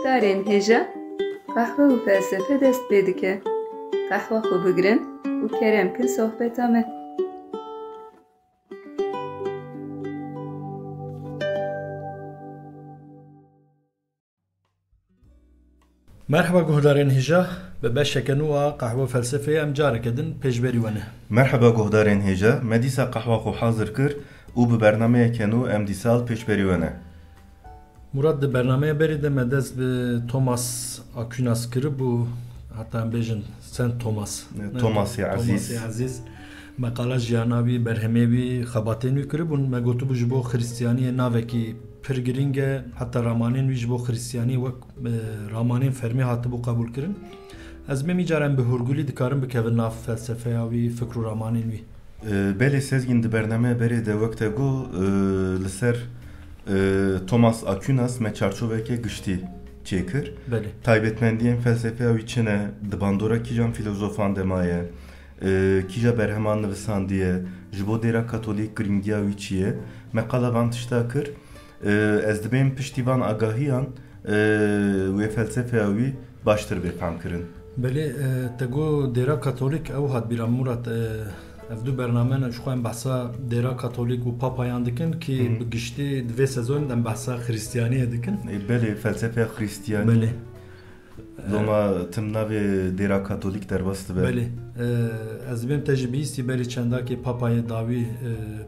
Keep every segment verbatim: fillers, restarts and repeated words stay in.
Darên hêja, qehwe û felsefe dest pê dike. Qehwa xwe bigirin û kerem kin sohbeta me. Merhaba guhdarên hêja, bi beşeke nû a Qehwe Felsefeyê em careke din pêşberî we ne. Merhaba guhdarên hêja, me dîsa qehwa xwe hazir kir û bi bernameyeke nû em dîsa li pêşberî we ne. Murat, di bernameya berê de me dest bi Thomas Aquinas kiribû, heta em bêjin Saint Thomas. E, Ne, Thomasê Thomasê Ezîz. Ezîz. Me qala jiyana wî, berhemê wî, xebatên wî kiribûn. Me gotibû ji bo Xristiyaniyê navekî pir girîng e, heta ramanên wî ji bo Xristiyaniyê wek, e, ramanên fermî hatibû qebûlkirin. Ez bêm îcar em bi hûrgulî dikarin bikevin nav felsefeya wî, fikr û ramanên wî. E, belê Sezgîn, di bernameya berê de wek te got, e, li ser, e, Thomas Aquinas me çarçoveke giştî çêkir. Belê. Taybetmendiyên felsefeya wî çi ne, di bandora kîjan filozofan de maye, e, kîja berheman nivisandiye, ji bo dêra katolîk girîngiya wî çi ye? Me qala van tişta kir. E, ez dibêm piştî van agahiyan, e, wê felsefeya wî baştir bê fehmkirin. Belê, e, te got dêra katolîk ew hat bîra Murat, e, ev du bername ne, ji xwe em behsa dêra katolîk û papayan dikin ki Hı hı. bi giştî di vê sezonê de em behsa Xristiyaniyê dikin. E, belê, felsefeya Xristiyanî. Belê. Loma tim navê dêra katolîk derbas dibe. Belê. E, ez dibêm te jî bihîstî berî çendakê papayê dawî, e,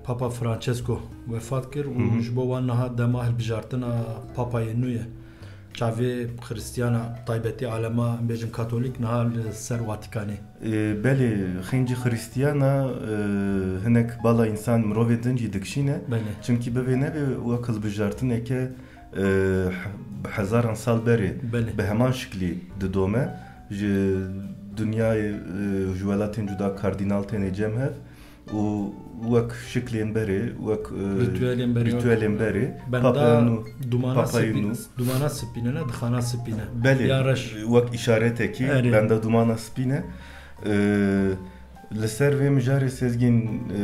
Papa Francesco wefat kir û Hı hı. ji bo wan niha dema hilbijartina papayê nû ye. Çavê Xristiyana taybetî alema, em bêjin katolîk, niha li ser Watîkanê. E, belê, xêncî Xristiyana, e, hinek bala însan mirovê din jî dikişîne. Belê. Çimkî bivê nebe wek hilbijartineke e, he-, bi hezaran sal berê Belê. bi heman şiklî didome. Ji dinyayê, e, ji welatên cuda kardînal têne cem hev û wek şiklên berê, wek, e, Rîtuelên berê, rîtuelên berê, benda papaya nû, dumana papayê spî-, nû. Dumana spî ne, ne, dixana spî ne. Belê, Ya reş. wek îşaretekî Erê. benda dumana spî ne. E, Li ser vê mijarê Sezgîn, e,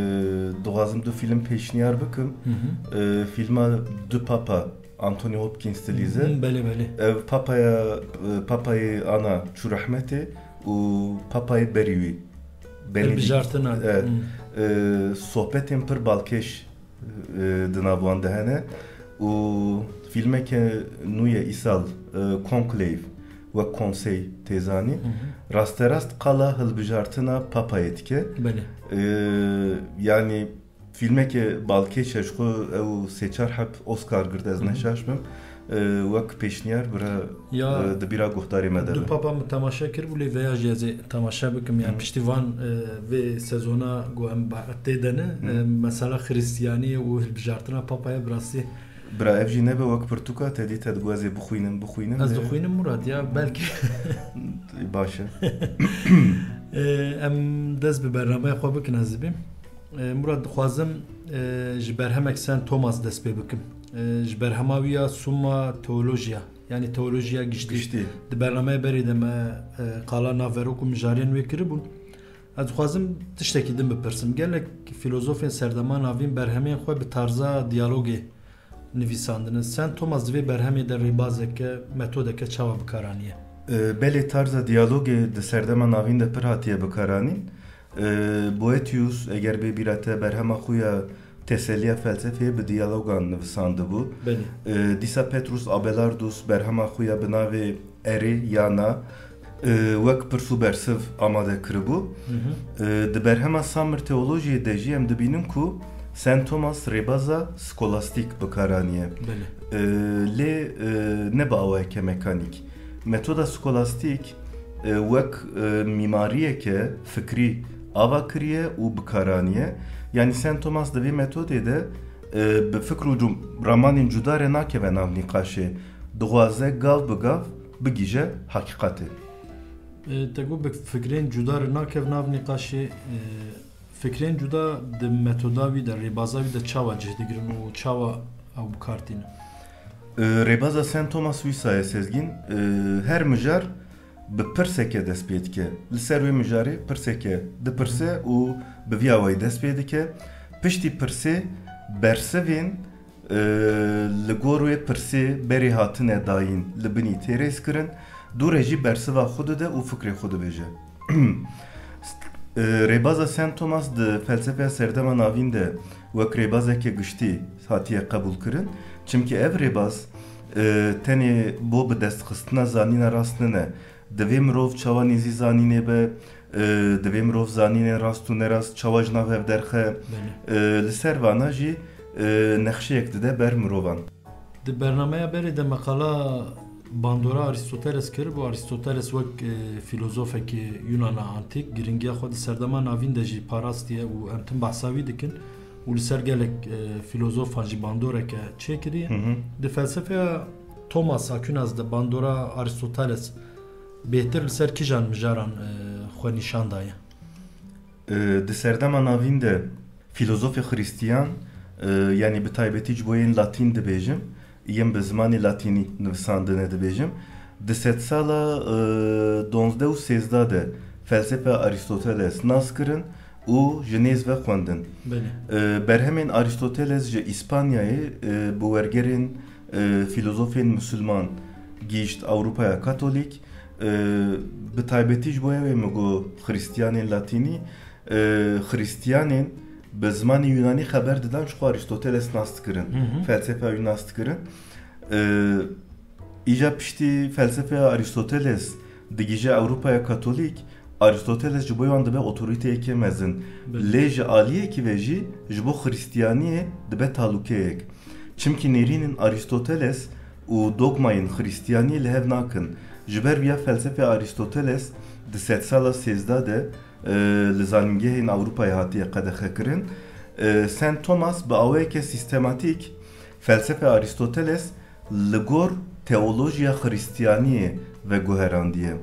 dixwazim du fîlm pêşniyar bikim. Hı hı. E, fîlma Du Papa, Anthony Hopkins dilîze. Hı, belê, belê. Ev papaya, e, papayê ana çû rehmetê û papayê berî wî. Benedikt. Hilbijartina. Evet. Hı. E, sohbetên pir balkêş e, di nav wan de hene û fîlmeke nû ye îsal, e, Conclave, wek konsey tê zanîn. Hı hı. Rasterast qala hilbijartina Papayê dike. Belê. E, yanî fîlmeke balkêş e, ji xwe ew sê çar heb Oscar girt, ez Hı hı. ne şaş bim. E, wek pêşniyar bira, Ya, e, di bîra guhdarê me de du be. Papa min temaşe kiribû, lê veya jî ez ê temaşe bikim. Yani Hı. piştî van, e, vê sezona ku em ba-, tê de ne, Hı. e, mesela Xristiyaniyê û hilbijartina Papaya bi rastî. Bira, ev jî nebe wek pirtûka te dî te digot ez ê bixwînim, bixwînim. Ez Nebe. dixwînim Murat ya, belkî. Baş e. E, em dest bi bernameya xwe bikin, ez dibêm. E, Murat, dixwazim, e, ji berhemek Saint Thomas dest pê bikim. E, ji berhema wî ya Summa Theologia, yanî teolojiya giştî. Giştî. Di bernameya berê de me, e, qala naverok û mijarên wê kiribûn. Ez dixwazim tiştekî din bipirsim. Gelek filozofên serdema navîn berhemên xwe bi tarza diyalogê nivîsandine. Saint Thomas di vê berhemê de rêbazeke, metodeke çawa bi kar aniye? E, belê, tarza diyalogê di serdema navîn de pir hatiye bikaranîn. E, Boethius, eger bê bîra te, berhema xwe ya Teseliya Felsefeyê bi diyalogan nivisandibû. Belê. E, dîsa Petrus Abelardus berhema xwe ya bi navê Erê ya Na, e, wek pirs û bersiv amade kiribû. Hı hı. E, di berhema Summa Theologiaê de jî em dibînin ku Saint Thomas rêbaza skolastîk bi kar aniye. Belê. E, lê, e, ne bi awayeke mekanîk. Metoda skolastîk, e, wek, e, mîmariyeke fikrî ava kiriye û bi kar aniye. Yanî Saint Thomas di vê metodê de, e, bi fikr û cum-, ramanên cuda re nakeve nav nîqaşê. Dixwaze gav bi gav bigihîje heqîqetê. E, te got bi fikrên cuda re nakev nav nîqaşê, e, fikrên cuda di metoda wî de, rêbaza wî de çawa cih digirin û çawa ew bi kar tînin? E, rêbaza Saint Thomas wisa ye, Sezgîn. E, her mijar bi pirseke dest pê dike. Li ser wê mijarê pirseke dipirse û bi vî awayî dest pê dike. Piştî pirsê bersivên E, Li gor wê pirsê berê hatine dayîn li binî tê rêzkirin, dû re jî bersiva xwe dide û fikrê xwe dibêje. E, Rêbaza Saint Thomas di felsefeya serdema navîn de wek rêbazeke giştî hatiye qebûlkirin, çimkî ev rêbaz, e, tenê bo bi destxistina zanîna rast nine, divê mirov çawa nêzî zanînê be, e, divê mirov zanînên rast û nerast çawa ji nav hev derxe, Belê. e, li ser vana jî, e, nexşeyek dide ber mirovan. Di bernameya berê de me qala bandora Aristoteles kiribû. Aristoteles wek, e, fîlozofekî Yunana antîk giringiya xwe di serdema navîn de jî parastiye û em tim behsa wî dikin û li ser gelek, e, fîlozofan jî bandoreke çêkiriye. Hı hı. Di felsefeya Thomas Aquinas de bandora Aristoteles bêhtir li ser kîjan mijaran, e, xwe nîşan daye? E, di serdema navîn de fîlozofê xiristiyan, e, yanî bi taybetî ji bo yên latîn dibêjim, yên bi zimanê latînî nivisandine dibêjim, di sedsala, e, donzdeh û sêzdeh de felsefeya Aristoteles nas kirin û ji nêz ve xwendin. Belê. E, berhemên Aristoteles ji Îspanyayê, e, bi wergerên, e, fîlozofên misilman gihîşt Ewropaya Katolîk. E, bi taybetî ji bo ew ê min got xiristiyanên latînî, e, xiristiyanên bi zimanê yunanî xeber didan, ji xwe Aristoteles nas dikirin, Hı hı. felsefa wî nas dikirin. E, Îja piştî felsefeya Aristoteles digihîje Ewropaya Katolîk, Aristoteles ji bo wan dibe otorîteyeke mezin. Belê. Lê ji aliyekî ve jî ji bo xiristiyaniyê dibe talûkeyek. Çimkî nêrînên Aristoteles û dogmayên xiristiyaniyê li hev nakin. Ji ber vîya felsefeya Aristoteles di sedsala sêzdeh de, e, li zanîngehên Ewropayê hatiye qedexekirin. E, Saint Thomas bi awayeke sîstematîk felsefeya Aristoteles li gor teolojiya xiristiyaniyê veguherandiye.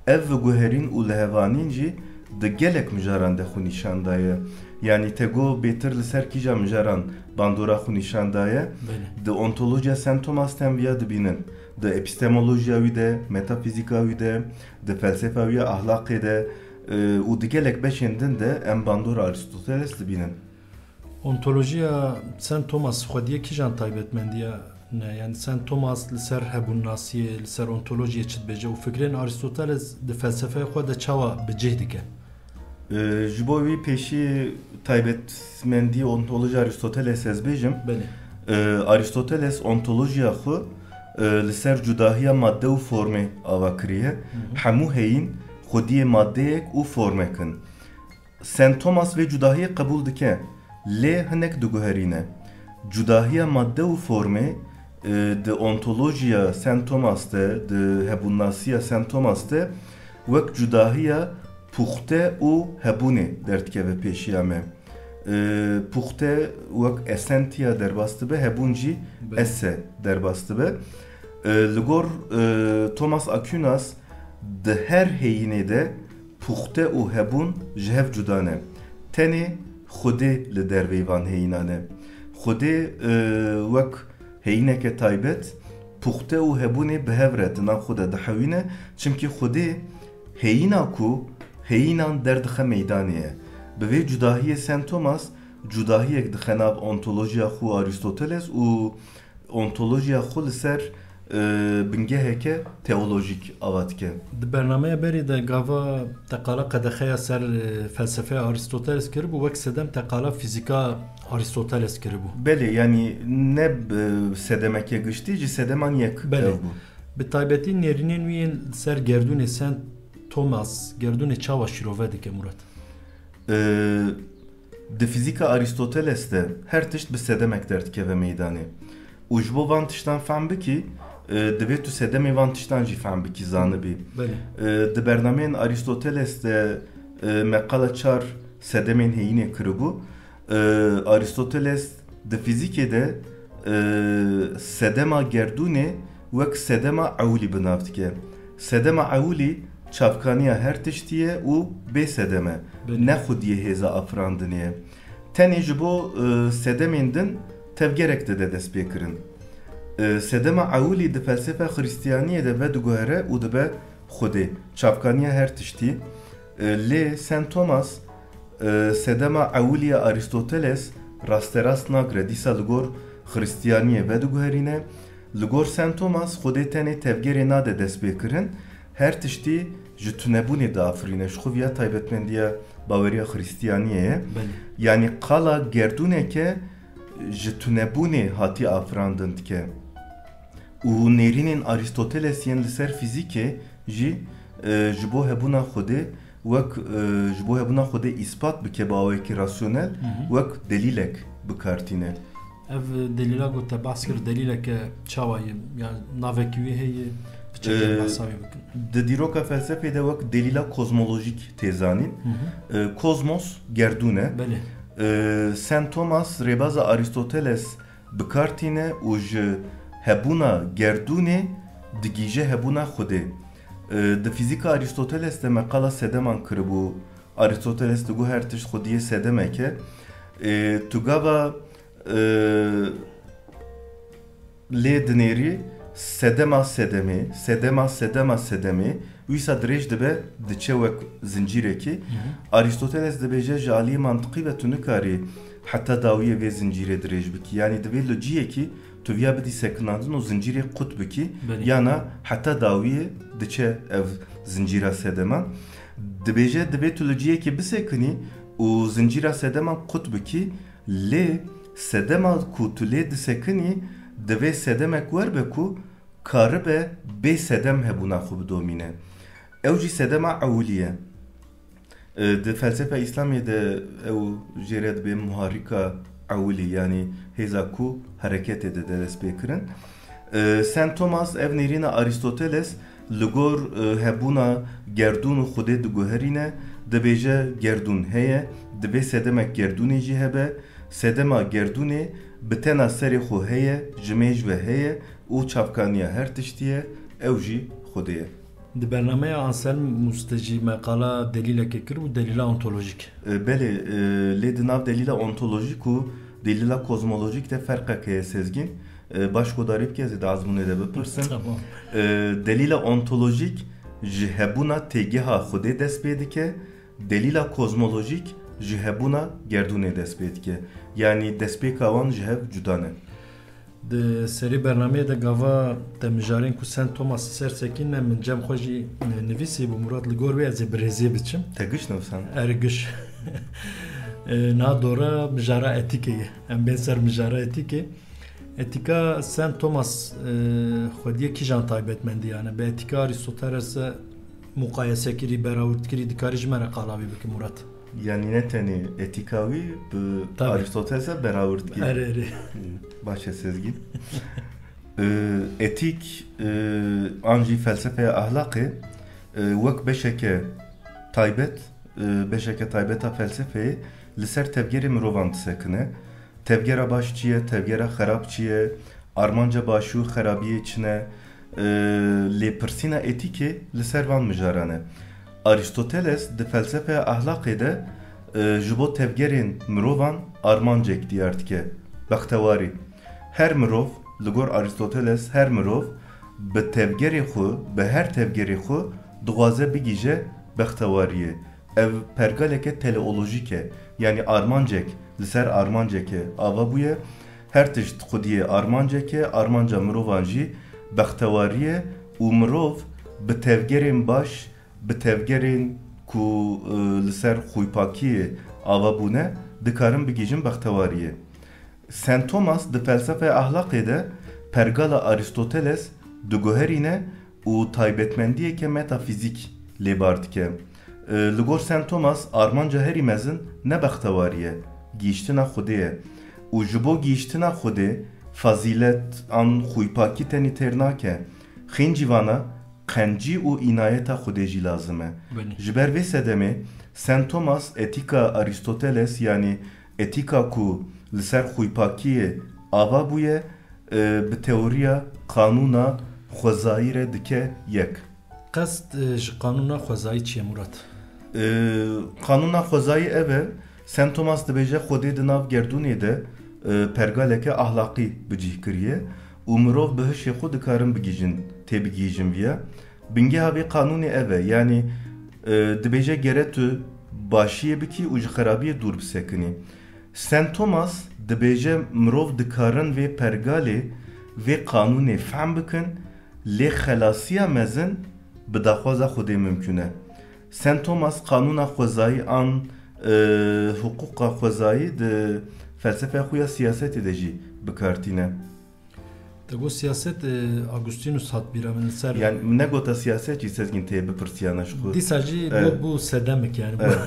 Ev veguherîn û lihevanîn jî di gelek mijaran de xwe nîşan daye. Yanî te got bêtir li ser kîja mijaran bandora xwe nîşan daye? Belê. Di ontolojiya Saint Thomas de em viya dibînin. Di epistemolojiya wî de, metafîzîka wî de, di felsefa wî ya ahlaqê de, e, û di gelek beşên din de em bandora Aristoteles dibînin. Ontolojiya Saint Thomas xwediyê kîjan taybetmendiya ne? Yani Saint Thomas li ser hebûnnasiyê, li ser ontolojiyê çi dibêje û fikrên Aristoteles di felsefeya xwe de çawa bi cih dike? E, ji bo wî pêşî taybetmendî ontolojiya Aristoteles ez bêjim. Belê. E, Aristoteles ontolojiya xwe, e, li ser cudahiya madde û formê ava kiriye. Hı hı. Hemû heyîn xwediyê maddeyek û formek in. Saint Thomas vê cudahiyê qebûl dike, lê hinek diguherîne. Cudahiya madde û formê, e, di ontolojiya Saint Thomas de, di hebûnnasiya Saint Thomas de wek cudahiya puxte û hebûnê derdikeve pêşiya me. E, puxte wek essentia derbas dibe, hebûn jî Be. esse derbas dibe. E, li gor, e, Thomas Aquinas di her heyînê de puxte û hebûn ji hev cuda ne. Tenê Xwedê li derveyî van heyînan e. Xwedê, e, wek heyîneke taybet, puxte û hebûnê bi hev re di nav xwe de dihewîne, çimkî Xwedê heyîna ku heyînan derdixe meydanê ye. Bi vê cudahiyê Saint Thomas cudahiyek dixe nav ontolojiya xwe û Aristoteles û ontolojiya xwe li ser, e, bingeheke teolojîk ava dike. Di bernameya berê de gava te qala qedexeya ser, e, felsefeya Aristoteles kiribû, wek sedem te qala fîzîka Aristoteles kiribû. Belê, yanî ne bi sedemeke giştî, ji sedeman yek Belê. ev bû. Bi taybetî nêrînên wî yên li ser gerdûnê Saint Thomas, gerdûnê çawa şîrove dike, Murat? E, Di fîzîka Aristoteles de her tişt bi sedemek derdikeve meydanê. Û ji bo van tiştan fehm bikî, e, divê tu sedemê van tiştan jî fehm bikî, zanibî. Belê. E, di bernameyên Aristoteles de, e, me qala çar sedemên heyînê kiribû. E, Aristoteles di fîzîkê de, e, sedema gerdûnê wek sedema ewilî bi nav dike. Sedema ewilî çavkaniya her tiştî ye û bê sedem e. Belê. Ne xwediyê hêza afirandinê ye. Tenê ji bo, e, sedemên din tevgerek dide destpêkirin. E, sedema ewilî di felsefa Xiristiyaniyê de vediguhere û dibe Xwedê, çavkaniya her tiştî. E, lê Saint Thomas, e, sedema ewilî ya Aristoteles rasterast nagire, dîsa li gor Xristiyaniyê vediguherîne. Li gor Saint Thomas Xwedê tenê tevgerê nade destpêkirin, her tiştî ji tunebûnê diafirîne. Ji xwe viya taybetmendiya baweriya Xristiyaniyê ye. Belê. Yanî qala gerdûneke ji tunebûnê hatî afirandin dike. Û nêrînên Aristoteles yên li ser fîzîkê jî e, ji bo hebûna Xwedê wek e, ji bo hebûna Xwedê îspat bike bi awayekî rasyonel, Mhm. wek delîlek bi kar tîne. Ev delîla ku te behs kir, delîleke çawa ye? Yani navekî wî heye, Ee, piçekê behsa wî bikin. Di dîroka felsefê de wek delîla kozmolojîk tê zanîn. Hı hı. E, kozmos gerdûn e. Belê. E, Saint Thomas rêbaza Aristoteles bi kar tîne û ji hebûna gerdûnê digihîje hebûna Xwedê. E, di fîzîka Aristoteles de me qala sedeman kiribû. Aristoteles digot her tişt xwediyê sedemek e. E, tu gava, e, lê dinêrî sedema sedemê, sedema sedema sedemê, wîsa dirêj dibe, diçe wek zincîrekî. Hı hı. Aristoteles dibêje, ji aliyê mantiqî ve tu nikarî heta dawiyê vê zincîrê dirêj bikî. Yanî divê li ciyekî tu viya bidî sekinandin û zincîrê qut bikî, Belê. yana heta dawiyê diçe ev zincîra sedeman. Dibêje, divê tu li ciyekî bisekinî û zincîra sedeman qut bikî, lê sedema ku tu lê disekinî, divê sedemek wer be ku karibe bê sedem hebûna xwe bidomîne. Ew jî sedema ewilî ye. E, di felsefa Îslamiyê de ew jê re dibe muharrika ewilî, yanî hêza ku hereketê dide destpêkirin. E, Saint Thomas ev nêrîna Aristoteles li gor, e, hebûna gerdûn û Xwedê diguherîne, dibêje gerdûn heye, divê sedemek gerdûnê jî hebe, sedema gerdûnê bi tena serê xwe heye, ji mêj ve heye û çavkaniya her tiştî ye, ew jî Xwedê ye. Di bernameya Anselmus de jî me qala delîleke kir û delîla ontolojîk. E, belê, e, lê di nav delîla ontolojîk û delîla kozmolojîk de ferqek heye, Sezgîn. E, baş guhdarî bike, ez ê di ezmûnê de bipirsim. Tamam. E, delîla ontolojîk ji hebûna têgeha Xwedê dest pê dike, delîla kozmolojîk ji hebûna gerdûnê dest pê dike. Yanî destpêka wan ji hev cuda ne. Di serê bernameyê de gava te mijarên ku Saint Thomas ser sekîne, min cem xwe jî, e, nivîsî bû. Murat, li gor wê ez ê bi rêzê biçim. Te giş nivîsand? Erê, giş. E, niha dora mijara etîkê ye. Em bên ser mijara etîkê. Etîka Saint Thomas, e, xwediyê kîjan taybetmendiyan e? Bi etîka Aristoteles e muqayese kirî, berawird kirî, dikarî ji me re qala wî bikî, Murat? Yanî ne tenê etîka wî bi Tabii. Aristoteles e berawird kir. Erê, erê. Baş e, Sezgîn. E, etîk, e, an jî felsefeya ahlaqê, e, wek beşeke taybet, e, beşeke taybet a felsefeyê li ser tevgerê mirovan disekine. Tevgera baş çi ye, tevgera xerab çi ye, armanca başî û xerabiyê çi ne? E, lêpirsîna etîkê li ser van mijaran e. Aristoteles di felsefeya ahlaqê de, e, ji bo tevgerên mirovan armancek diyar dike, bextewarî. Her mirov, li gor Aristoteles her mirov bi tevgerê xwe, bi her tevgerê xwe dixwaze bigihîje bextewariyê. Ev pergaleke teleolojîk e, yanî armancek li ser armancekê ava bûye. Her tişt xwediyê armancek e, armanca mirovan jî bextewarî ye û mirov bi tevgerên baş, bi tevgerên ku, e, li ser xwîpakiyê ava bûne, dikarin bigihîjin bextewariyê. Saint Thomas di felsefeya ahlaqê de pergala Aristoteles diguherîne û taybetmendiyeke metafîzîk lê bar dike. E, li gor Saint Thomas armanca herî mezin ne bextewarî ye, gihîştina Xwedê ye. Û ji bo gihîştina Xwedê fazîlet an xwîpakî tenê têr nake. Xêncîvana qencî û înayeta Xwedê jî lazim e. Belê. Ji ber vê sedemê Saint Thomas etîka Aristoteles, yanî etîka ku li ser xwîpakiyê ava bûye, e, bi teoriya qanûna xwezayî re dike yek. Qest, e, ji qanûna xwezayî çi ye, Murat? E, qanûna xwezayî ev e, Saint Thomas dibêje Xwedê di nav gerdûnê de, e, pergaleke ahlaqî bi cih kiriye û mirov bi hişê xwe dikarin bigihîjin, têbigihîjin viya. Bingeha vê qanûnê ev e, yanî, e, dibêje gere tu başiyê bikî û ji xerabiyê dûr bisekinî. Saint Thomas Dibêje, mirov dikarin vê pergalê, vê qanûnê fehm bikin, lê xelasiya mezin bi daxwaza Xwedê mimkun e. Saint Thomas qanûna xwezayî an, e, hiqûqa xwezayî di felsefeya xwe ya siyasetê de jî bi kar tîne. Te got siyaset, e, Agustinus hat bîra min li ser. Yani min negota siyaset jî Sezgîn tê bipirsiyana ji xwe. Dîsa jî Evet. bû, bû sedemik yani. Evet.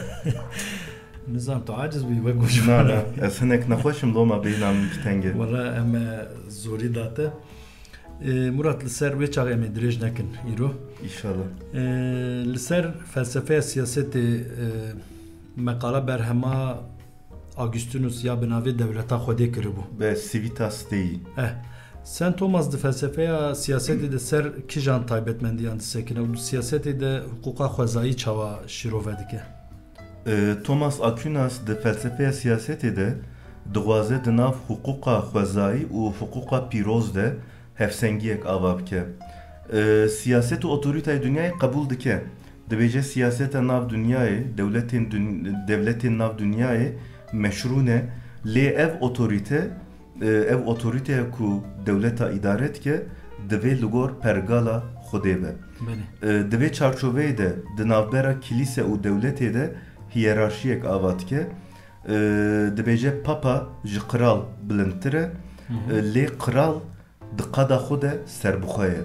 Nizam tu aciz bûyî wek goş Na, bana. na. Ez hinek nexweşim loma beyna min teng e. Wala em, e, zorî date. E, Murat, li ser wê çaxê em ê dirêj nekin îro. İnşallah. E, li ser felsefeya siyasetê, e, meqala berhema Augustinus ya bi navê Dewleta Xwedê kiribû. Be Civitas Dei. Eh, Saint Thomas di felsefeya siyasetê de ser kijan taybetmendiyan disekine û di siyasetê de hiqûqa xwezayî çawa şîrove dike? E, Thomas Aquinas di felsefeya siyasetê de dixwaze di nav hiqûqa xwezayî û hiqûqa pîroz de hevsengiyek ava bike. E, siyaset û otorîtayê dinyayê qebûl dike. Dibêje siyaseta nav dinyayê, dewletên dun-, dewletên nav dinyayê meşrû ne, lê ev otorîte, e, ev otorîteya ku dewleta îdare dike, divê li gor pergala Xwedê be. Belê. E, di vê çarçoveyê de di navbera kilîse û dewletê de hiyerarşiyek ava dike. E, dibêje papa ji qral bilindtir e, Hı hı. e, lê qral di qada xwe de serbixwe ye.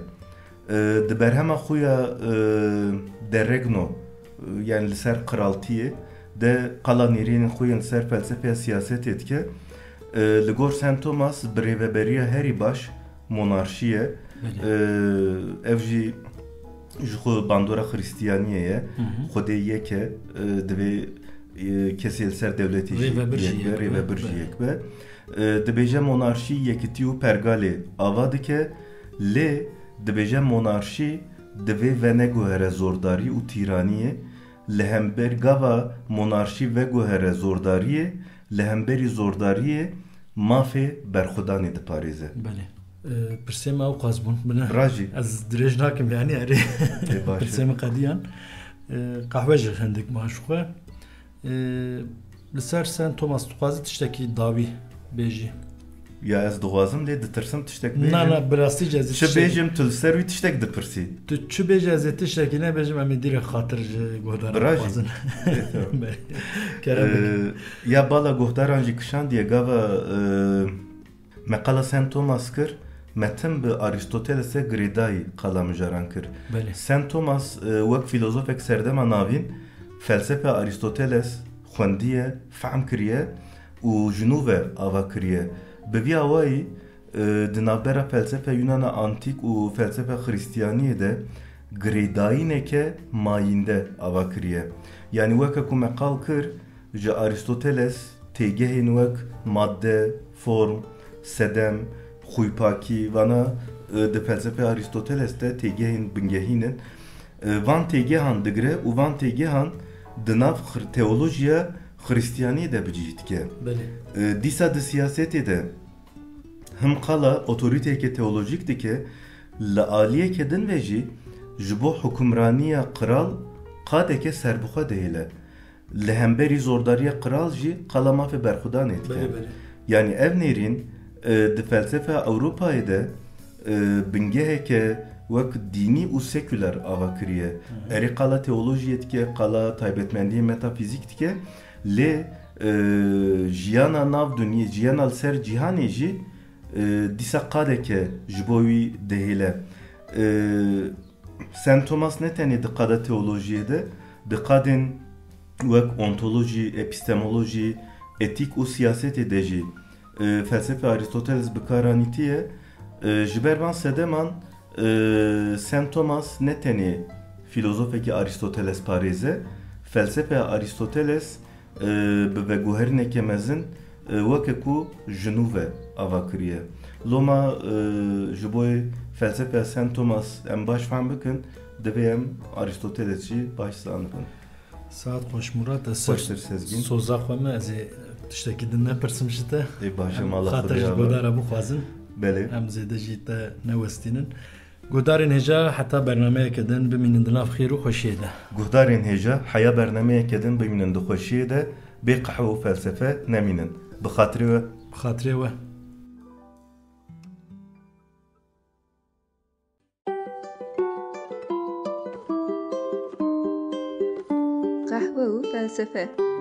E, di berhema xwe ya, e, De Regno, e, yani li ser qiraltiyê de qala nêrînên xwe yên li ser felsefeya siyasetê dike. E, li gor Saint Thomas birêveberiya herî baş monarşî ye. Belê. E, ev jî ji xwe bandora Xristiyaniyê ye. Hı hı. Xwedê yek e, e, divê, e, kesê li ser dewletê jî Rêvebir jî yek be, yek be, rêvebir jî belê. yek be. E, dibêje monarşî yekitî û pergalê ava dike, lê dibêje monarşî divê veneguhere zordarî û tîraniyê, li hember gava monarşî veguhere zordariyê, li hemberî zordariyê mafê berxwedanê diparêze. Belê. E, pirsê me ew qas bûn, bine. Birajî. Ez dirêj nakim yani, erê. Ê, baş e. Pirsê me qediyan. E, qehwe jî hindik ma ji xwe. Ee, li ser Saint Thomas dixwazî tiştekî dawî bêjî? Ya ez dixwazim lê ditirsim tiştek bêjim. Na, na, bi rastî jî ez ê Çi tiştek- bêjim, tu li ser wî tiştek dipirsî? Tu çi bêjî ez ê tiştekî nebêjim, em ê dirêk xatir ji guhdaran Birajî. bixwazin. Ê, tamam. Belê. Kerem bike. Ee, ya bala guhdaran jî kişandiye gava, e, Me qala Saint Thomas kir, me tim bi Aristotelesê girêdayî qala mijaran kir. Belê. Saint Thomas, e, wek filozofek serdema navîn, felsefe Aristoteles xwendiye, fehm kiriye û ji nû ve ava kiriye. Bi vî awayî, e, di navbera felsefe Yunana Antîk û felsefe Xristiyaniyê de girêdayîneke mayînde ava kiriye. Yanî weke ku me qal kir, Ji Aristoteles têgehên wek madde, form, sedem, xwîpakî, vana, e, di felsefeya Aristoteles de têgehên bingehîn in. E, van têgehan digire û van têgehan di nav xir-, teolojiya Xristiyaniyê de bi cih dike. Belê. E, dîsa di siyasetê de him qala otorîteyeke teolojîk dike, li aliyeke din ve jî ji bo hukimraniya qral qadeke serbixwe dihêle. Li hemberî zordariya qral jî qala mafê berxwedanê dike. Belê, belê. Yanî ev nêrîn, e, di felsefeya Ewropayê de, e, bingeheke wek dînî û sekuler ava kiriye. Hı hı. Erê qala teolojiyê dike, qala taybetmendiyê metafîzîk dike, lê, e, jiyana nav dinyê, jiyana li ser cîhanê jî, e, dîsa qadeke ji bo wî dihêle. E, Saint Thomas ne tenê di qada teolojiyê de, di qadên wek ontolojî, epistemolojî, etîk û siyasetê de jî, e, felsefeya Aristoteles bi kar anîtiye. E, ji ber van sedeman, e, Saint Thomas ne tenê filozofekî Aristoteles parêze, felsefeya Aristoteles e, bi veguherîneke mezin, e, weke ku ji nû ve ava kiriye. Loma, e, ji bo felsefeya Saint Thomas em baş fehm bikin, divê em Aristoteles jî baş zanibin. Saet xweş Murat, ez ser Xweştir Sezgîn. soza xwe me, ez ê tiştekî din nepirsim ji te. Ê baş e, Em mala xatir Xwedê ji ya be. godara bixwazin. Belê. Em zêde jî te newestînin. Guhdarên hêja heta bernameyeke din bimînin di nav xêr û xweşiyê de. Guhdarên hêja heya bernameyeke din bimînin di xweşiyê de, bê qehwe û felsefe nemînin. Bi xatirê we. Bi xatirê we. Qehwe û felsefe.